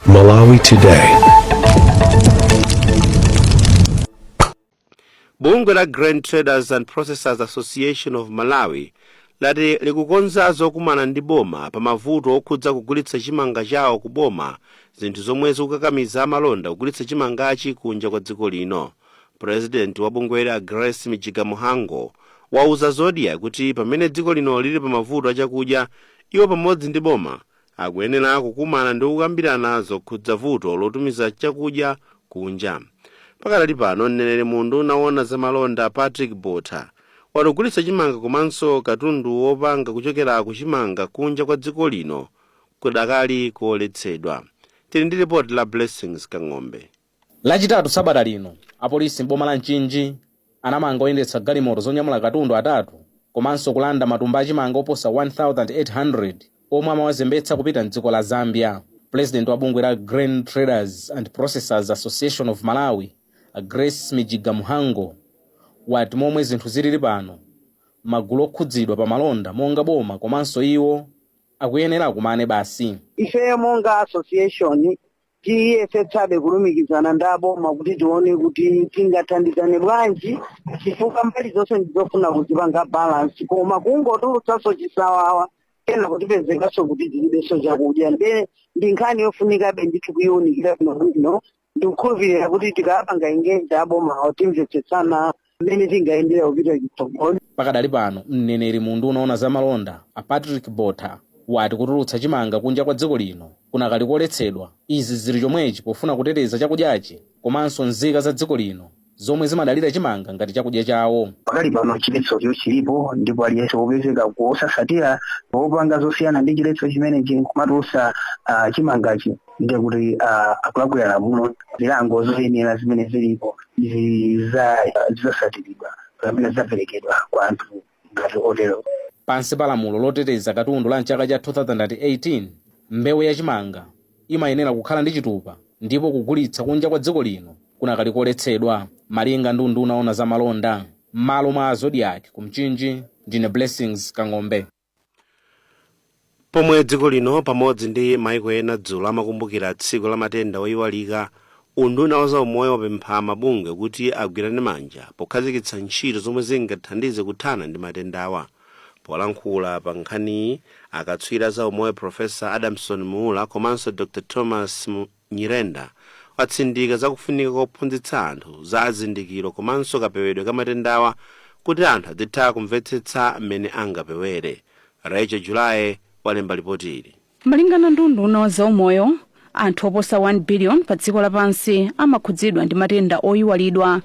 Malawi Today. Bungwe la Grain Traders and Processors Association of Malawi lati likukonza zokumana ndi boma pa mavuto okhudza kugulitsa chimanga chawo ku boma, zinthu zomwe zikukakamiza amalonda kugulitsa chimangachi kunja kwa dziko lino. Purezidenti wa bungweli, a Grace Mijiga Muhango, wauza Zodiak kuti pamene dziko lino lili pa mavuto achakudya, iwo pamodzi ndi boma akuyenera kukumana ndi kukambirana zokhudza vuto lotumiza chakudya kunja. Pakadali pano, mneneri mu unduna woona zamalonda, Patrick Botha, wati kugulitsa chimanga komanso katundu wopanga kuchokera ku chimanga kunja kwa dziko lino kudakali koletsedwa. Tili ndi ripoti la Blessings Kang'ombe. Lachitatu sabata lino, apolisi m'boma la Mchinji anamanga oyendetsa galimoto zonyamula katundu atatu komanso kulanda matumba achimanga oposa 1800 omwe amawazembetsa kupita mdziko la Zambia. President wa bungwe la Grain Traders and Processors Association of Malawi, a Grace Mijiga Muhango, wati momwe zinthu zilili pano, magulu okhudzidwa pa malonda monga boma komanso iwo akuyenera akumane basi. Ifeyo monga association tiyesetsabe kulumikizana ndi aboma kuti tione kuti tingathandizane bwanji, chifukwa mbali zonse ndizofuna kuzipanga balance, koma kungotulutsanso chisawawa kena kutipezekanso kuti tilibenso chakudya. Nde ndi nkhani yofunikabe ndithu kuyiwunikira bwinobwino. Ndikukhulupirira kuti tikapanga engage abomawo, timvetsetsana mmene tingayendera kupita chitsogolo. Pakadali pano, mneneri mu unduna woona zamalonda, a Patrick Botha, wati kutulutsa chimanga kunja kwa dziko lino kunakali koletsedwa. Izi zili chomwechi pofuna kuteteza chakudyachi komanso nzika za dziko lino zomwe zimadalira chimanga ngati chakudya chawo. Pakali pano chiletsocho chilipo, ndipo aliyense wopezeka wosasatira, wopanga zosiyana ndi chiletso chimenechi nkumatulutsa chimangachi, ndiye kuti akulakwira lamulo. Zilango zoyenera zimene zilipo zidzasatiridwa pamene zidzaperekedwa kwa anthu ngati otero. Pansi pa lamulo loteteza katundu la mchaka cha 2018, mbewu yachimanga imayenera kukhala ndi chitupa ndipo kugulitsa kunja kwa dziko lino kunakali koletsedwa, malinga ndi unduna woona zamalonda. M'malo mwa Zodiak ku Mchinji, ndine Blessings Kang'ombe. Pomwe dziko lino pamodzi ndi maiko ena dzulo amakumbukira tsiku la matenda oyiwalika, unduna wa zaumoyo wapempha mabungwe kuti agwirane manja pokhazikitsa ntchito zomwe zingathandize kuthana ndi matendawa. Polankhula pa nkhaniyi, akatswiri a zaumoyo Professor Adamson Muula komanso Dr Thomas Nyirenda watsindika zakufunika kophunzitsa anthu za zizindikiro komanso kapewedwe ka matendawa kuti anthu adzitha kumvetsetsa mmene angapewere. Rachel Julaye walemba ripoti ili. Malingana ndi unduna wa zaumoyo, anthu oposa 1 billion pa dziko lapansi amakhudzidwa ndi matenda oyiwalidwa,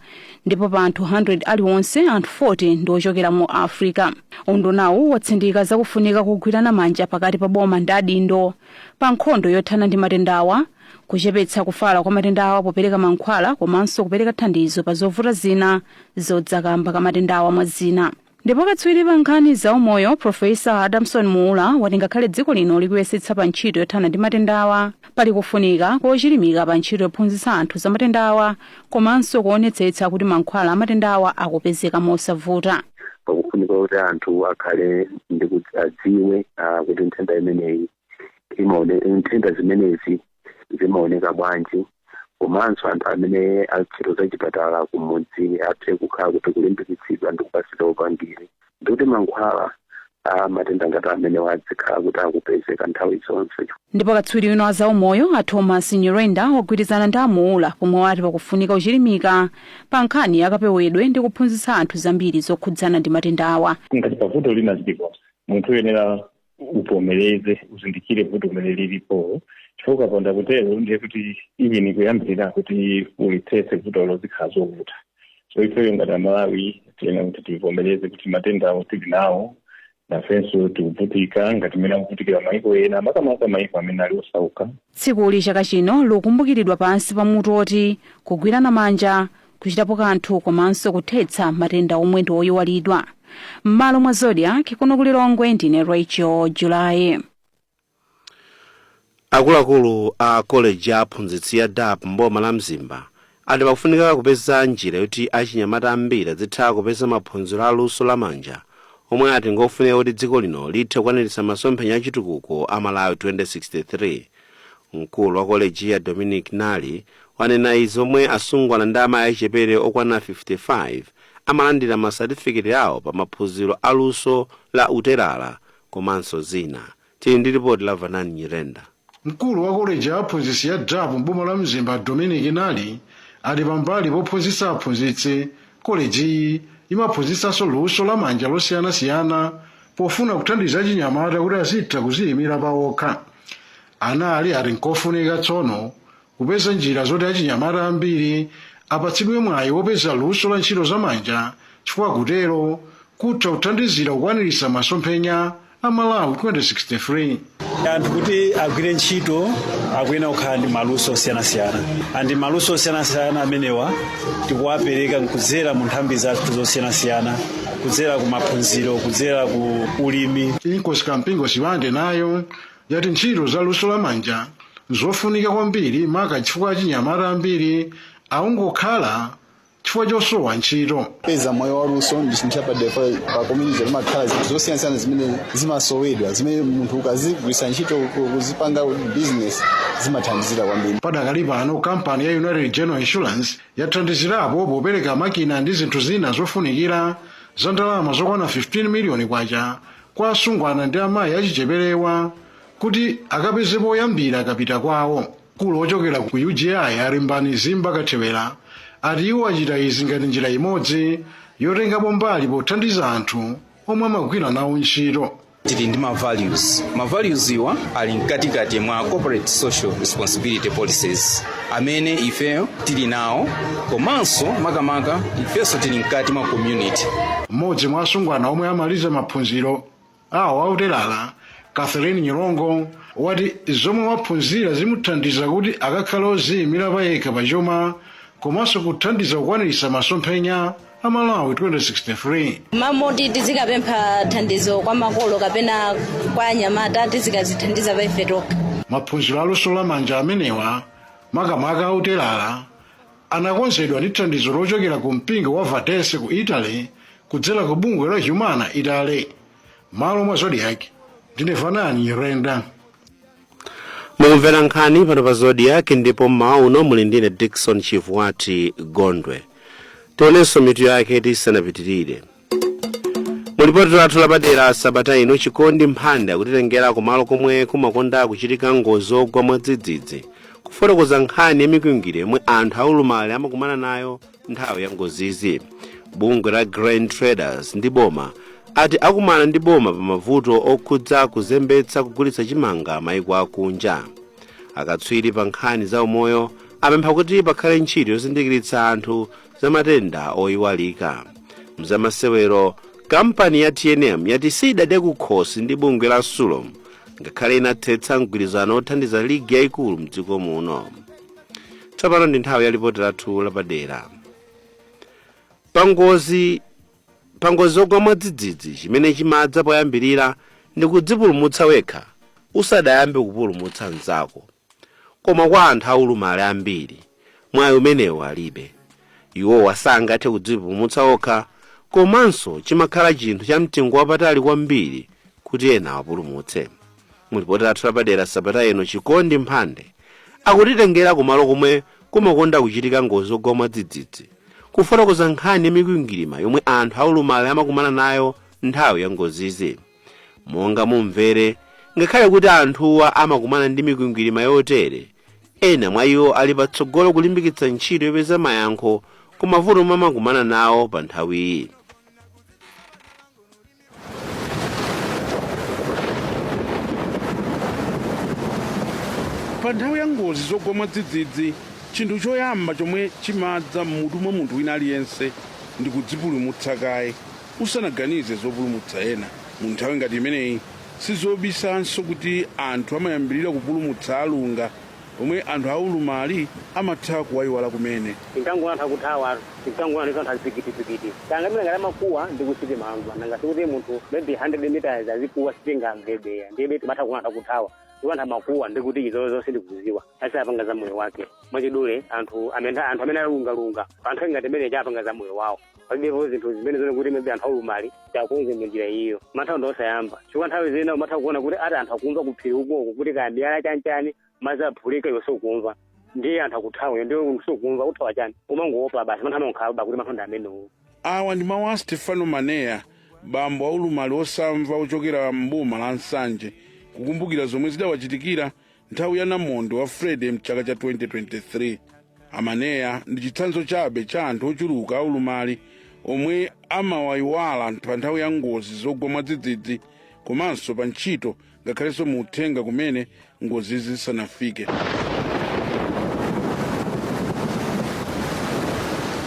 ndipo pa anthu 100 aliwonse, anthu 40 ndi ochokera mu Africa. Undunawu watsindika zakufunika kugwirana manja pakati pa boma ndi adindo pa nkhondo yothana ndi matendawa, kuchepetsa kufala kwa matendawa popereka mankhwala komanso kupereka thandizo pa zovuta zina zodzakamba ka matendawa, mwa zina. Ndipo katswiri pa nkhani zaumoyo, Professor Adamson Muula, wati ngakhale dziko lino likuyesetsa pa ntchito yothana ndi matendawa, pali kufunika kochilimika pa ntchito yophunzitsa anthu za matendawa komanso kuonetsetsa kuti mankhwala a matendawa akupezeka mosavuta. Pakufunika kuti anthu akhale ndi kuti adziwe kuti nthenda imeneyi imaone, nthenda zimenezi zimaoneka bwanji, komanso anthu amene antchito zachipatala kumudzi athe kukhala kuti kulimbikitsidwa ndi kupatsidwa upangiri, ndikuti mankhwala a matenda ngati amenewa adzikhala kuti akupezeka nthawi zonse. Ndipo katswiri wina wa zaumoyo, a Thomas Nyirenda, wagwirizana ndi aMuula pomwe wati pakufunika kuchilimika pa nkhani yakapewedwe ndi kuphunzitsa anthu zambiri zokhudzana ndi matendawa. Ngati pavuto lina liliponse, munthu uyenera uvomereze, uzindikire vuto limene lilipo, chifukwa ukapanda kutero ndiye kuti even kuyambirira kuti ulithetse vutolo zikhala zovuta. So ifeyo ngati Amalawi tiyenera kuti tivomereze kuti matendawo tili nawo, nafenso tikuvutika ngati mmene akuvutikira maiko ena, makamaka maiko amene ali osauka. Tsikuli chaka chino likumbukiridwa pansi pa mutu oti kugwirana manja, kuchitapo kanthu komanso kuthetsa matenda omwe ndi oyiwalidwa. M'malo mwa Zodiak kuno ku Lilongwe, ndine Rachel Julaye. Akuluakulu a koleji ya aphunzitsi ya DAPP mboma la Mzimba ati pakufunika kupeza njira yoti achinyamata ambiri azitha kupeza maphunziro aluso lamanja, omwe ati ngofunika kuti dziko lino lithe kukwaniritsa masomphenya achitukuko a Malawi 2063. Mkulu wa koleji ya Dominic Nali wanena izi omwe asungwana ndi amayi achichepere okwana 55 amalandira masatifiketi awo pa maphunziro aluso la uterala komanso zina. Tili ndi ripoti la Vanani Nyirenda. Mkulu wa koleji ya aphunzitsi ya DAPP m'boma la Mzimba, Dominic Nali, ali pambali pophunzitsa aphunzitsi. Kolejiyi imaphunzitsanso luso lamanja losiyanasiyana pofuna kuthandiza achinyamata kuti azitha kuziyimira pawokha. Anali ati nkofunika tsono kupeza njira zoti achinyamata ambiri apatsidwe mwayi wopeza luso la ntchito zamanja, chifukwa kutero kutha kuthandizira kukwaniritsa masomphenya a Malawi 2063. Anthu kuti agwire ntchito akuyenera kukhala ndi maluso osiyanasiyana, andi maluso osiyanasiyana amenewa tikuwapereka kudzera mu nthambi zathu zosiyanasiyana, kudzera ku maphunziro, kudzera ku ulimi. Inkosi Kampingo Sibande nayo yati ntchito za luso lamanja nzofunika kwambiri, maka chifukwa achinyamata ambiri akungokhala chifukwa chosowa ntchito. Peza moyo waluso ndi chinthu chapadera pa community. Pamakhala zinthu zosiyanasiyana zimene zimasowedwa, zimene munthu ukazigwiritsa ntchito kuzipanga business zimathandizira kwambiri. Padakali pano kampani ya United General Insurance yathandizirapo popereka makina ndi zinthu zina zofunikira za ndalama zokwana 15 miliyoni kwacha kwa asungwana ndi amayi achicheperewa kuti akapeze poyambira akapita kwawo. Mkulu wochokera ku UGI, Arimbani Zimba Kathewera, ati iwo achita izi ngati njira imodzi yotengapo mbali pothandiza anthu omwe amagwira nawo ntchito. Tili ndi ma values. Ma values iwa ali mkatikati mwa corporate social responsibility policies amene ifeyo tili nawo, komanso makamaka ifenso tili mkati mwa community. Mmodzi mwa asungwana omwe amaliza maphunziro awo autelala, Catherine Nyirongo, wati zomwe waphunzira zimuthandiza kuti akakhale oziyimira payekha pachuma komanso kuthandiza kukwaniritsa masomphenya a Malawi 2063. Mamoti tizikapempha thandizo kwa makolo kapena kwa anyamata, tizikazithandiza pa ife tokha. Maphunziro aluso lamanja amenewa, makamaka autelala, anakonzedwa ndi thandizo lochokera ku mpingo wa Valdese ku Italy kudzera ku bungwe la Humana Italy. Malo mwa Zodiak, ndine Vanani Nyirenda. Mukumvera nkhani pano pa Zodiak, ndipo mmawa uno muli ndine Dickson Chivuati Gondwe. Tionenso mitu yake tisanapitirire. Mulipoti lathu lapadera sabata ino, Chikondi Mphande akutitengera kumalo komwe kumakonda kuchitika ngozi zogwa mwadzidzidzi, kufotokoza nkhani ya mikwingwirima yomwe anthu aulumali amakumana nayo nthawi ya ngozizi. Bungwe la Grain Traders ndi boma ati akumana ndi boma pa mavuto okhudza kuzembetsa kugulitsa chimanga maiko akunja. Akatswiri pa nkhani za umoyo apempha kuti pakhale ntchito yozindikiritsa anthu za matenda oyiwalika. Mzamasewero, kampani ya TNM yati sidade kukhosi ndi bungwe la SULOM ngakhale inathetsa mgwirizano othandiza ligi yayikulu mdziko muno. Tsopano ndi nthawi ya lipoti lathu lapadera. Pangozi zogwa mwadzidzidzi, chimene chimadza poyambirira ndi kudzipulumutsa wekha usadayambe kupulumutsa mnzako. Koma kwa anthu aulumali ambiri mwayi umenewu alibe. Iwowa sangathe kudzipulumutsa okha, komanso chimakhala chinthu cha mtengo wapatali kwambiri kuti ena awapulumutse. Mulipoti lathu lapadera sabata ino, Chikondi Mphande akutitengera kumalo komwe kumakonda kuchitika ngozi zogwa mwadzidzidzi, kufotokoza nkhani ya mikwingwirima yomwe anthu aulumali amakumana nayo nthawi ya ngozizi. Monga mumvere, ngakhale kuti anthuwa amakumana ndi mikwingwirima yotere, ena mwa iwo ali patsogolo kulimbikitsa ntchito yopeza mayankho ku mavuto omwe amakumana nawo pa nthawiyi. Pa nthawi ya ngozi zogwa mwadzidzidzi, chinthu choyamba chomwe chimadza m'mutu mwa munthu wina aliyense ndi kudzipulumutsa kaye usanaganize zopulumutsa ena. Mu nthawi ngati imeneyi, sizobisanso kuti anthu amayambirira kupulumutsa alunga, pomwe anthu aulumali amatha kuwayiwala kumene. Tinkangoona anthu akuthawa, tinkangoona ndi anthu azipikitipikiti tangamira ngati amakuwa ndi kusitimamva nanga sikuti munthu maybe 100 meters azikuwa sitingamvebeya, ndiyebe timatha kuona anthu akuthawa ndipo anthu amakuwa ndikuti izo zonse ndikuziwa asapanga za moyo wake. Mwachidule, anthu amene alungalunga pa nthawi ngati imene chapanga za moyo wawo, palibepo zinthu zimene zone kuti maybe anthu aulumali chakonze munjira iyo. Manthawi ndi osayamba, chifukwa nthawi zina umatha kuona kuti ati anthu akumva kuphiri ukoko kuti kaya miyala chanchani. Madzi aphulika, iwe sukumva, ndiye anthu akuthawa, ndiye sukumva kuthawa chani, umangowopa basi, mantha amankhala kuti mantha ndi amenewo. Awa ndi mawu a Stefano Maneya, bambo aulumali osamva ochokera mboma la Nsanje, kukumbukira zomwe zidawachitikira nthawi ya namondwe wa Freddy mchaka cha 2023. Amaneya ndi chitsanzo chabe cha anthu ochuluka aulumali omwe amawayiwala pa nthawi ya ngozi zogwa mwadzidzidzi, komanso pa ntchito, ngakhalenso mu uthenga kumene ngozizi zisanafike.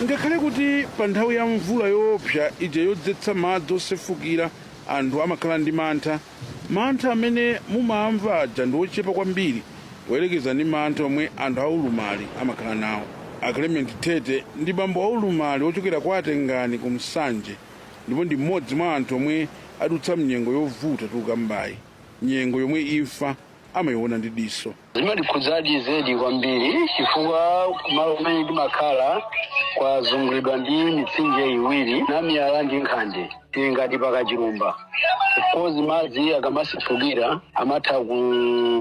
Ngakhale kuti pa nthawi ya mvula yoopsa ija yodzetsa madzi osefukira anthu amakhala ndi mantha, mantha amene mumamva aja ndi ochepa kwambiri poyerekeza ndi mantha omwe anthu aulumali amakhala nawo. A Clement Tete ndi bambo aulumali ochokera kwa Atengani ku Msanje, ndipo ndi mmodzi mwa anthu omwe adutsa mnyengo yovuta tulukambayi, nyengo yomwe imfa amayiona ndi diso. Zimatikhudzadi zedi kwambiri, chifukwa kumalo kumene timakhala kwazungulidwa ndi mitsinje iwiri, Namiyala ndi Nkhande. Tili ngati pakachilumba. Of course, madzi akamasefukira amatha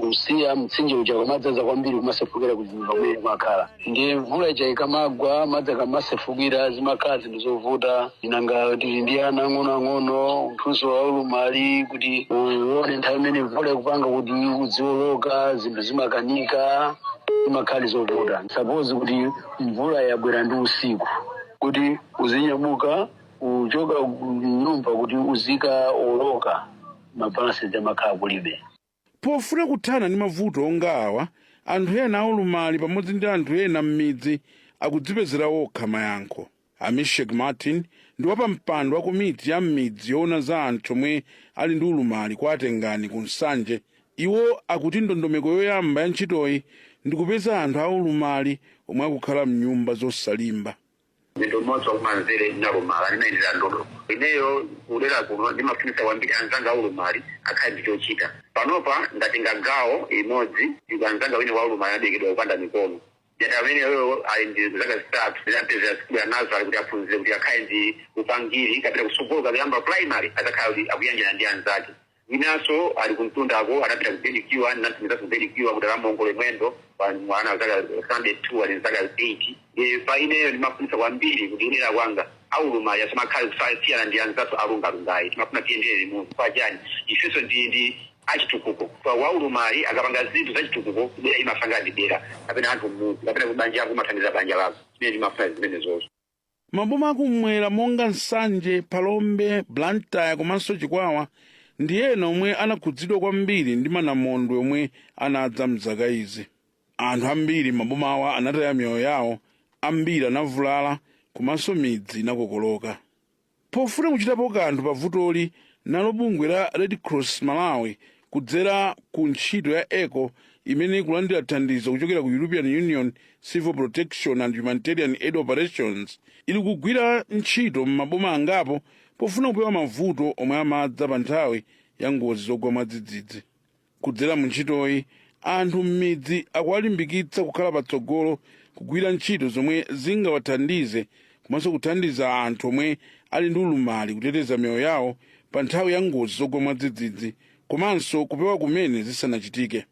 kusiya mtsinje uja kumadzaza kwambiri, kumasefukira kuchilumba kumene kumakhala. Ndiye mvula ija ikamagwa, madzi akamasefukira, zimakhala zinthu zovuta. Nanga tili ndi ana ang'onoang'ono, mthunzi waulumali, kuti uone nthawi imene mvula ikupanga kuti uziwoloka, zinthu zimakanika, zimakhala zovuta. Suppose kuti mvula yabwera ndi usiku, kuti uzinyamuka uchoka nyumba kuti uzika oloka, mabalansi amakhala kulibe. Pofuna kuthana ndi mavuto onga awa, anthu ena aulumali pamodzi ndi anthu ena m'midzi akudzipezera okha mayankho. Amishek Martin ndi wapampando wa komiti ya m'midzi yoona za anthu omwe ali ndi ulumali kwa Atengani ku Nsanje. Iwo akuti ndondomeko yoyamba ya ntchitoyi ndi kupeza anthu aulumali omwe akukhala mnyumba zosalimba. Mwendo umodzi wakumanzere ndinalumala, ndinayendera ndodo. Ineyo kulera kuno ndimafunisa kwambiri anzanga aulumali akhale ndi chochita. Panopa ndatenga gawo imodzi, anzanga wina waulumali anaberekedwa kupanda mikono. Jata ameneyo ali ndi zaka 3, ndinampezera sikulu ya nazari kuti aphunzire, kuti akhale ndi upangiri kapita kusukulu, kapiyamba primary azakhala kuti akuyanjana ndi anzake. Winanso ali kumtundako, anapita ku Bedikiwa, ndinamtumizanso ku Bedikiwa kuti akamongole mwendo mwana zaka Sunday 2, ali zaka 8. Pa ineyo ndimafunisa kwambiri kuti kulera kwanga aulumali asamakhale kusiyana ndi anzathu alungalungayi. Timafuna tiyendere limodzi pachani, ifenso ndi achitukuko. Pa waulumali akapanga zinthu zachitukuko, dera imafanga ndi dera kapena anthu mmudzi kapena kubanja ako umathandiza banja lako. Zimene timafuna zimenezozo. Maboma akumwera monga Nsanje, Phalombe, Blantyre komanso Chikwawa ndi ena omwe anakhudzidwa kwambiri ndi manamondwe omwe anadza mzaka izi. Anthu ambiri maboma awa anataya miyoyo yawo, ambiri anavulala, komanso midzi inakokoloka. Pofuna kuchitapo kanthu pa vutoli, nalo bungwe la Red Cross Malawi, kudzera ku ntchito ya ECHO imene ikulandira thandizo kuchokera ku European Union Civil Protection and Humanitarian Aid Operations, ili kugwira ntchito m'maboma angapo pofuna kupewa mavuto omwe amadza pa nthawi ya ngozi zogwa mwadzidzidzi. Kudzera mu ntchitoyi, anthu m'midzi akuwalimbikitsa kukhala patsogolo kugwira ntchito zomwe zingawathandize komanso kuthandiza anthu omwe ali ndi ulumali kuteteza miyoyo yawo pa nthawi ya ngozi zogwa mwadzidzidzi, komanso kupewa kumene zisanachitike.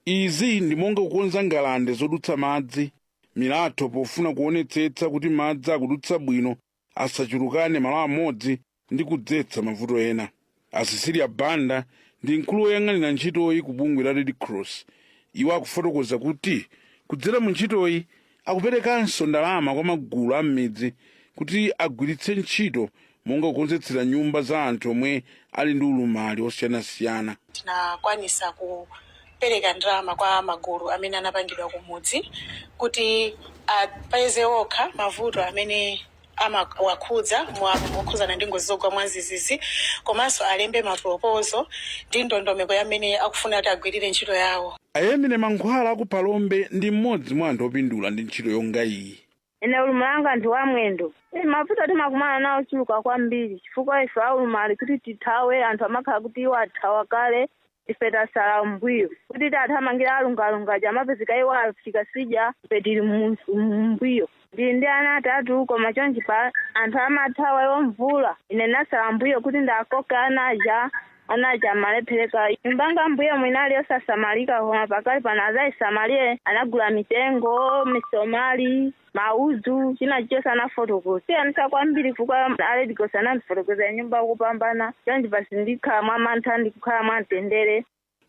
Izi ndi monga kukonza ngalande zodutsa madzi, milatho, pofuna kuonetsetsa kuti madzi akudutsa bwino, asachulukane malo amodzi ndi kudzetsa mavuto ena. A Cecilia Banda ndi mkulu woyang'anira ntchitoyi ku bungwe la Red Cross. Iwo akufotokoza kuti kudzera mu ntchitoyi akuperekanso ndalama kwa magulu a m'midzi kuti agwiritse ntchito, monga kukonzetsera nyumba za anthu omwe ali ndi ulumali osiyanasiyana. Tinakwanisa kupereka ndalama kwa magulu amene anapangidwa kumudzi kuti apeze okha mavuto amene amawakhudza mokhuzana ndi ngozi zogwa mwadzidzidzi, komanso alembe maproposal ndi ndondomeko yamene akufuna kuti agwirire ntchito yawo. Ayemine Mankhwala aku Phalombe ndi mmodzi mwa anthu opindula ndi ntchito yonga iyi. Ine ulumali wanga ndi wamwendo. Mavuto timakumana nawo chuluka kwambiri, chifukwa ife aulumali kuti tithawe, anthu amakhala kuti iwo athawa kale, ife tasala mbuyo. Kuti tathamangira alungalungaja, amapezeka iwo afika sija, ife tili mbuyo. Ndili ndi ana atatu, koma chonchi pa anthu amathawa iwo mvula, ine nasala mbuyo kuti ndakoka ana aja. Anaja amalephereka nyumbanga mbuye mwinali osasamalika, koma pakali pano azayisamalire, anagula mitengo, misomali, mauzu, china chonse anafotokoza. Siyanisa kwambiri chifukwa a Red Cross anandifotokoza nyumba kupambana chonchi pasi ndikhala mwa mantha, ndikukhala mwa mtendere.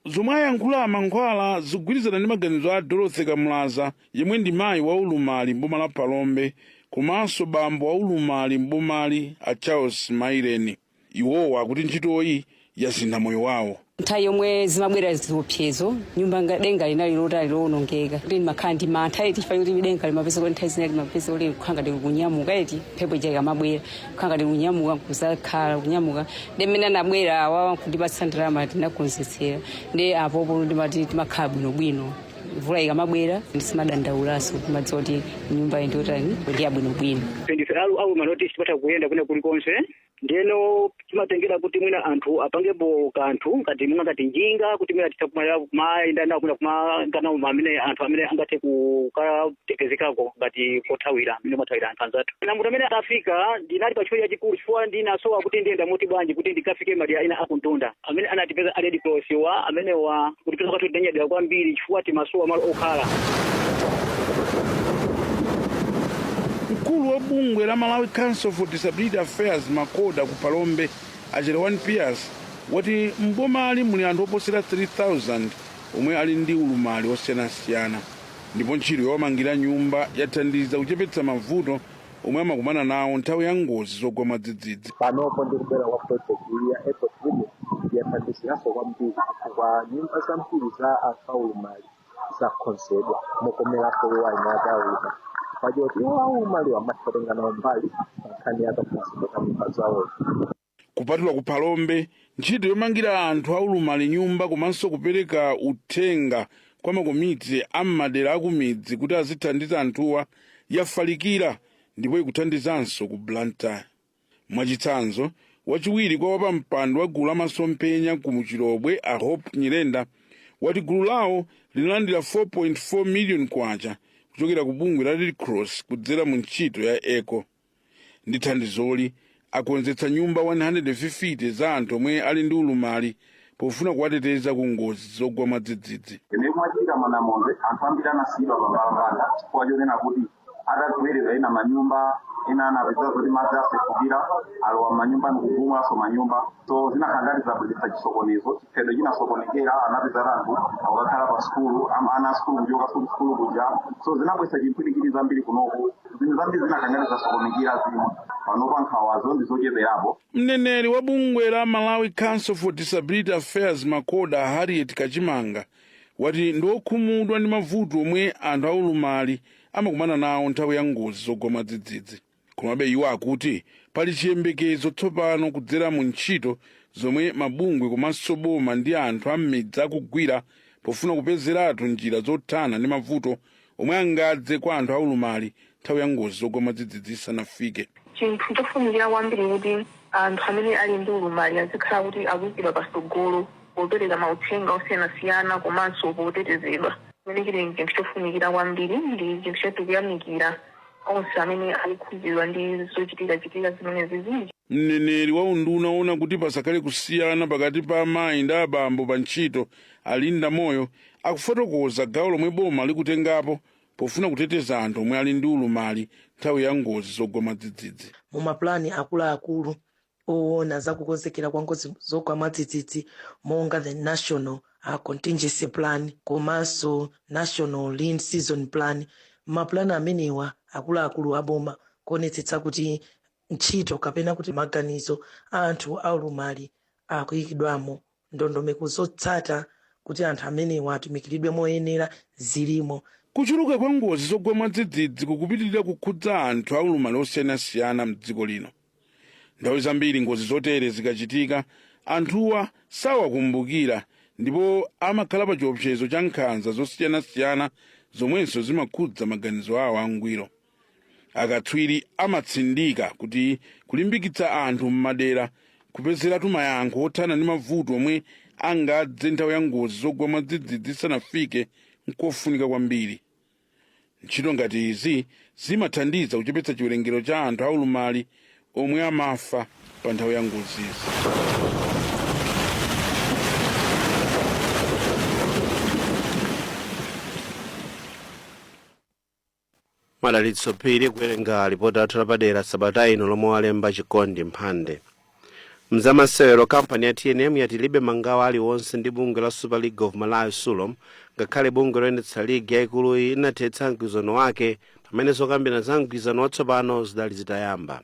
Zomwe ayankhula amankhwala zikugwirizana ndi maganizo a Dorothy Kamulaza, yemwe ndi mayi wa ulumali m'boma la Phalombe, komanso bambo wa ulumali m'bomali a Charles Maireni. Iwowa akuti ntchitoyi yasintha moyo wawo. Nthawi yomwe zimabwera ziopsezo, nyumba nga denga linali lotali lowonongeka, kuti ndimakhala ndi mantha eti, chifukwa kuti denga limapeza kuti nthawi zina limapeza kuti kukhala ngati kunyamuka eti, mphepo ija ikamabwera kukhala ngati kunyamuka, kuzakhala kunyamuka. Ndi mmene anabwera awawa kundipatsa ndalama, tinakonzetsera, ndi apopo ndimati timakhala bwinobwino. Mvula ikamabwera ndisimadandaulaso, timadziwa kuti nyumba iyi ndiyotani, ndi yabwinobwino. Ndife aulumali oti sitipatha kuyenda kwina kulikonse, ndiyeno timatengera kuti mwina anthu apangepo kanthu ngati mwina ngati njinga, kuti mwina titha kumayenda nawo kwina, kumanga nawo amene anthu amene angathe kukatetezekako ngati kothawira amene mathawira anthu anzathu. Na munthu amene atafika, ndinali pa chifukwa chachikulu, chifukwa ndinasowa kuti ndiyenda moti bwanji kuti ndikafike madera ena akuntunda. Amene anatipeza a Red Cross wa amenewa, kutipeza kwathu tinanyadira kwambiri, chifukwa timasowa malo okhala. Mkulu wa bungwe la Malawi Council for Disability Affairs, MACODA, ku Phalombe, Acherewan Pias, wati mbomali muli anthu oposera 3000 omwe ali ndi ulumali osiyanasiyana, ndipo ntchito yowamangira nyumba yathandiza kuchepetsa mavuto omwe amakumana nawo nthawi ya ngozi zogwa mwadzidzidzi. Panopo ndi kubwera kwa project iyi ya Able Living, yathandiziranso kwambiri chifukwa nyumba zambiri za anthu aulumali zakonzedwa mokomeranso iwo eni ake aulumali, pachoti iwo aulumaliwo amatha nawo mbali pa nkhani ya kakonzedwe ka nyumba zawozo. Kupatula ku Phalombe, ntchito yomangira anthu aulumali nyumba komanso kupereka uthenga kwa makomiti a m'madera akumidzi kuti azithandiza anthuwa yafalikira ndipo ikuthandizanso ku Blantyre. Mwachitsanzo, wachiwiri kwa wapampando wa gulu lamasomphenya ku Muchilobwe, a Hope Nyirenda, wati gulu lawo linalandira 4.4 million kwacha kuchokera ku bungwe la Red Cross kudzera mu ntchito ya ECHO. Ndi thandizoli akonzetsa nyumba 150 za anthu omwe ali ndi ulumali pofuna kuwateteza ku ngozi zogwa mwadzidzidzi. Imene kumachitika manamondwe, anthu ambiri anasiyidwa pambalambanda chifukwa chonena kuti atagweredwa ena manyumba, ena anapeza kuti madzi asefukira, alowa manyumba ndikugumulanso manyumba, so zinakhala ngati zabweretsa chisokonezo, chikhalidwe chinasokonekera. Anapeza anthu akukakhala pa sukulu, ana a sukulu kuchoka sukulu kuja, so zinabweretsa chimpwirikiti zambiri kunoku. Zinthu zambiri zinakhala ngati zasokonekera zimwe. Panopa nkhawazo ndi zocheperapo. Mneneri wa bungwe la Malawi Council for Disability Affairs, MACODA, Harriet Kachimanga, wati ndi okhumudwa ndi mavuto omwe anthu aulumali amakumana nawo nthawi ya ngozi zogwa mwadzidzidzi. Komabe iwo akuti pali chiyembekezo tsopano kudzera mu ntchito zomwe mabungwe komanso boma ndi anthu a m'midzi akugwira pofuna kupezeratu njira zothana ndi mavuto omwe angadze kwa anthu aulumali nthawi ya ngozi zogwa mwadzidzidzi isanafike. Chinthu chofunikira kwambiri kuti anthu amene ali ndi ulumali azikhala kuti akuyikidwa patsogolo popereka mauthenga osiyanasiyana komanso potetezedwa, chimene chili chinthu chofunikira kwambiri, ndi chinthu chotikuyamikira onse amene akukhudzidwa ndi zochitikachitika zimenezi. Mneneri wa unduna woona kuti pasakhale kusiyana pakati pa amayi ndi abambo pa ntchito, Alinda Moyo, akufotokoza gawo lomwe boma likutengapo pofuna kuteteza anthu omwe ali ndi ulumali nthawi ya ngozi zogwa mwadzidzidzi. Mu mapulani akuluakulu oona zakukonzekera kwa ngozi zogwa mwadzidzidzi, monga the National Contingency Plan komanso National Lean Season Plan, mapulani amenewa akuluakulu aboma kuonetsetsa kuti ntchito kapena kuti maganizo a anthu aulumali akuyikidwamo, ndondomeko zotsata kuti anthu amenewa atumikiridwe moyenera zilimo. Kuchuluka kwa ngozi zogwa mwadzidzidzi kukupitirira kukhudza anthu aulumali osiyanasiyana mdziko lino. Nthawi zambiri ngozi zotere zikachitika, anthuwa sawakumbukira ndipo amakhala pa chiopsezo cha nkhanza zosiyanasiyana zomwenso zimakhudza maganizo awo angwiro. Akatswiri amatsindika kuti kulimbikitsa anthu m'madera kupezeratu mayankho othana ndi mavuto omwe angadze nthawi ya ngozi zogwa mwadzidzidzi isanafike nkofunika kwambiri. Ntchito ngati izi zimathandiza kuchepetsa chiwerengero cha anthu aulumali omwe amafa pa nthawi ya ngozizi. Madalitso Phiri kuwerenga ripoti lathu lapadera sabata ino lomwe walemba Chikondi Mphande. Mzamasewero, kampani ya TNM yati ilibe mangawa aliwonse ndi bungwe la Super League of Malawi, SULOM, ngakhale bungwe loyendetsa ligi yayikuluyi inathetsa mgwirizano wake pamene zokambirana za mgwirizano watsopano zidali zitayamba.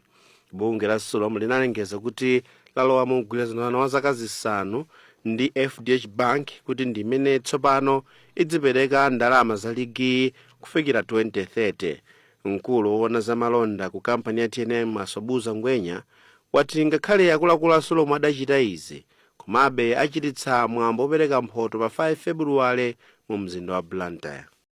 Bungwe la SULOM linalengeza kuti lalowa mu mgwirizano wa zaka 5 ndi FDH Bank kuti ndi imene tsopano idzipereka ndalama za ligi kufikira 2030. Mkulu woona za malonda ku kampani ya TNM, Asobuza Ngwenya, wati ngakhale akuluakulu a SULOM adachita izi, komabe achititsa mwambo opereka mphoto pa 5 Februwale mu mzinda wa Blantyre.